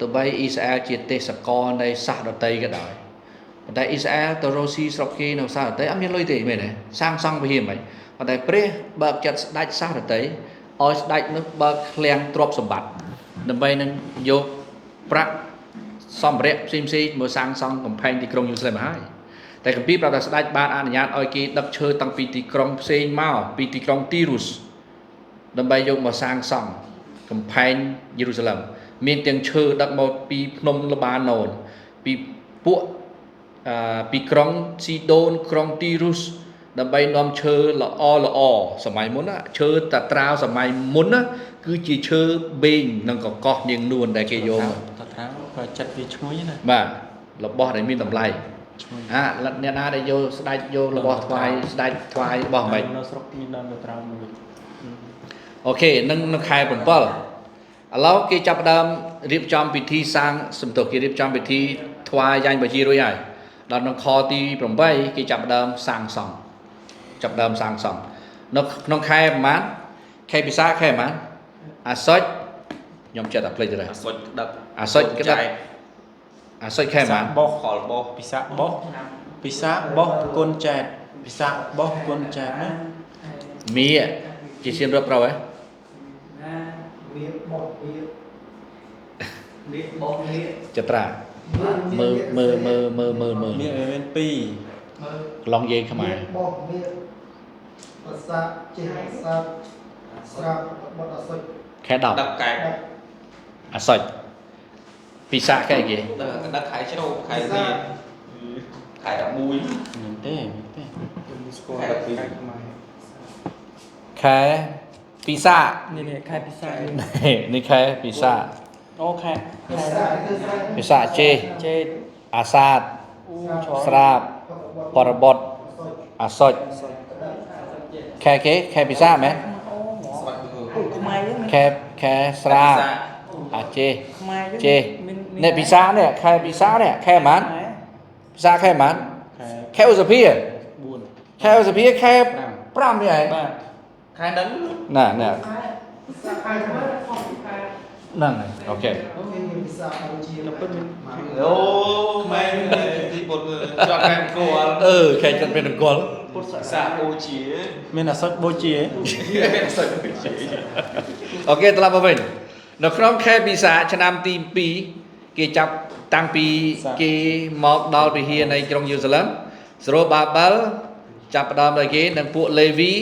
ទោះបីអ៊ីស្រាអែលជាទេសកលនៃសាសដតីក៏ដោយប៉ុន្តែអ៊ីស្រាអែលទៅរកស៊ីស្រុកគេនៅសាសដតីអត់មានលុយទេមែនទេសាងសង់វិហារមិនប៉ុន្តែព្រះបើកចិត្តស្ដេចសាសដតីឲ្យស្ដេចនោះបើកឃ្លាំងទ្រព្យសម្បត្តិដើម្បីនឹងយកប្រាក់សម្ភារៈផ្សេងផ្សេងមកសាងសង់កំផែងទីក្រុងយេរូសាឡិមហើយតែគម្ពីរប្រាប់ថាស្ដេចបានអនុញ្ញាតឲ្យគេដឹកឈើតាំងពីទីក្រុងផ្សេងមកពីទីក្រុងទីរុសដើម្បីយកមកសាងសង់កំផែងយេរូសាឡិមមានទាំងឈើដឹកមកពីភ្នំលបាណូនពីពួកអឺពីក្រុងស៊ីដូនក្រុងទីរុសដើម្បីនាំឈើល្អល្អសម័យមុនណាឈើតាត្រាវសម័យមុនណាគឺជាឈើបេងនិងកកោះនាងនួនដែលគេយកមក តត្រាវក៏ចិត្តវាឈ្ងុយណា បាទរបស់ដែលមានតម្លៃ ឈ្ងុយ អាអ្នកណាដែលយកស្ដាច់យករបស់ថ្វាយស្ដាច់ថ្វាយរបស់មិន នៅស្រុកមានដើមតត្រាវមួយ OK នឹងនៅខែ7ឥឡូវគេចាប់ផ្ដើមរៀបចំពិធីសាងសំទោសគេរៀបចំពិធីថ្វាយយ៉ាញ់បជារួចហើយដល់ក្នុងខទី8គេចាប់ផ្ដើមសាងសង់ចាប់ផ្ដើមសាងសង់នៅក្នុងខែប្រហែលខែពិសាខែប្រហែលអាសុចខ្ញុំចិត្តតែភ្លេចទៅដែរ អាសុចក្តឹក អាសុចក្តឹកអាសុចខែប្រហែល បោះ ផលបោះ ពិសាបោះពិសាបោះគុណចែតពិសាបោះគុណចែតណា មីជាសៀមរាបត្រូវហ៎ ណាវាបោះវាវាបោះវា ចត្រាមើលមើលមើលមើលមើលមើល មានមាន2 មើល ក្លងយាយខ្មែរ បោះវាភាសាចេះភាសាស្រាប់បត់អសុច ខែ10 ដឹកកែ អាសុចពិសាខែគេ ដឹកដឹកខែជ្រោខែនេះខែ11 មានទេមានទេ ខ្ញុំស្គាល់តែខែខ្មែរ ខែពិសា នេះនេះខែពិសា នេះខែពិសា អូខែ ភាសាគឺស្រែ ពិសាចេ ចេត អាសាត អូច្រ ស្រាបបរបត់អាសុចខែគេខែពិសាមែន ស្វាត់គឺ អូខ្មែរយើង ខែខែស្រាបអាចេ ខ្មែរយើង ចេនេះពិសានេះខែពិសានេះខែប៉ុន្មានពិសាខែប៉ុន្មាន ខែ ខែឧសភា 4 ខែឧសភាខែ5នេះឯង បាទ ខែហ្នឹង ណានេះ ភាសាខែខ្មែរ ហ្នឹងហើយ OK គេមានភាសាបូជា នៅពិតមាន អូខ្មែរទីបុតជាប់ខែអង្គរ អឺខែចិត្តពេលអង្គល ពុទ្ធសាស សាបូជា មានអាសុចបូជា មានសុចបូជា OK ត្រឡប់មកវិញនៅក្នុងខែពិសាឆ្នាំទី2គេចាប់តាំងពីគេមកដល់វិហារនៃក្រុងយេរូសាឡឹមសេរូបាបែលចាប់ផ្ដើមដោយគេនិងពួកលេវី